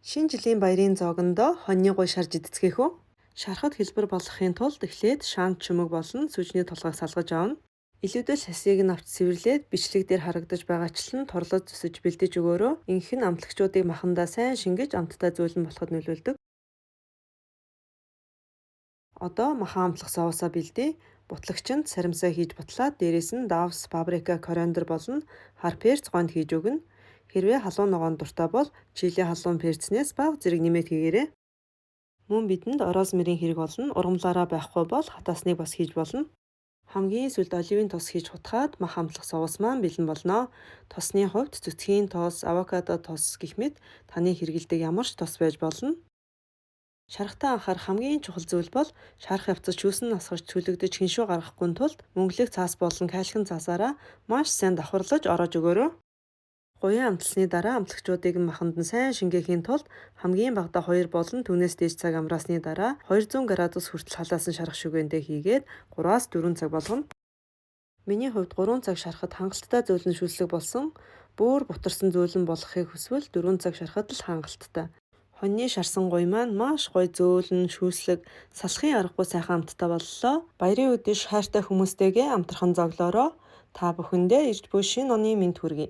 Шинэ жилийн баярын зоогондоо хоньны гуй шарж идцгээх үү? Шарахад хэлбэр болгохын тулд эхлээд шаанд чөмөг болон сүжний толгойг салгаж авна. Илүүдэл шасыг нь авч цэвэрлээд бичлэг дээр харагдаж байгаачлан торлож зүсэж бэлдэж өгөөрэй. Ингэх нь амтлагчуудыг махандаа сайн шингэж амттай зөөлөн болоход нөлөөлдөг. Одоо махан амтлах соусаа бэлдье. Бутлагчинд саримсаа хийж бутлаад дээрээс нь давс, паприка, кориандр болон хар перц гонд хийж өгнө. Хэрвээ халуун ногоонд дуртай бол чили халуун перцнээс бага зэрэг нэмээд хийгээрэй. Мөн бидэнд розмерийн хэрэг болно. Ургамлаараа байхгүй бол хатаасныг бас хийж болно. Хамгийн сүүлд оливын тос хийж хутгаад мах амтлах соус маань бэлэн болно. Тосны хувьд цөцгийн тос, авокадо тос гэх мэт таны хэрэглэдэг ямар ч тос байж болно. Шарахтаа анхаарах хамгийн чухал зүйл бол шарах явцад шүүсэн асгарч түлэгдэж хэншүү гаргахгүй тулд мөнгөлөг цаас болон кальцийн цаасаараа маш сайн давхарлаж ороож өгөөрэй. Гуян амтласны дараа амтлагчуудыг нь маханд нь сайн шингээхийн тулд хамгийн багадаа 2 болон түүнээс дээш цаг амраасны дараа 200 градус хүртэл халаасан шарах шүгээндээ хийгээд 3-4 цаг болгоно. Миний хувьд 3 цаг шарахад хангалттай зөөлөн шүлсэг болсон. Бүр бутарсан зөөлөн болгохыг хүсвэл 4 цаг шарахад л хангалттай. Хоньны шарсан гуй маань маш гоё зөөлөн шүүслэг салахын аргагүй сайхан амттай боллоо. Баярын өдөр хайртай хүмүүстэйгээ амтрахан зоглоорой. Та бүхэндээ ирж буй шинэ оны мэнд хүргэе.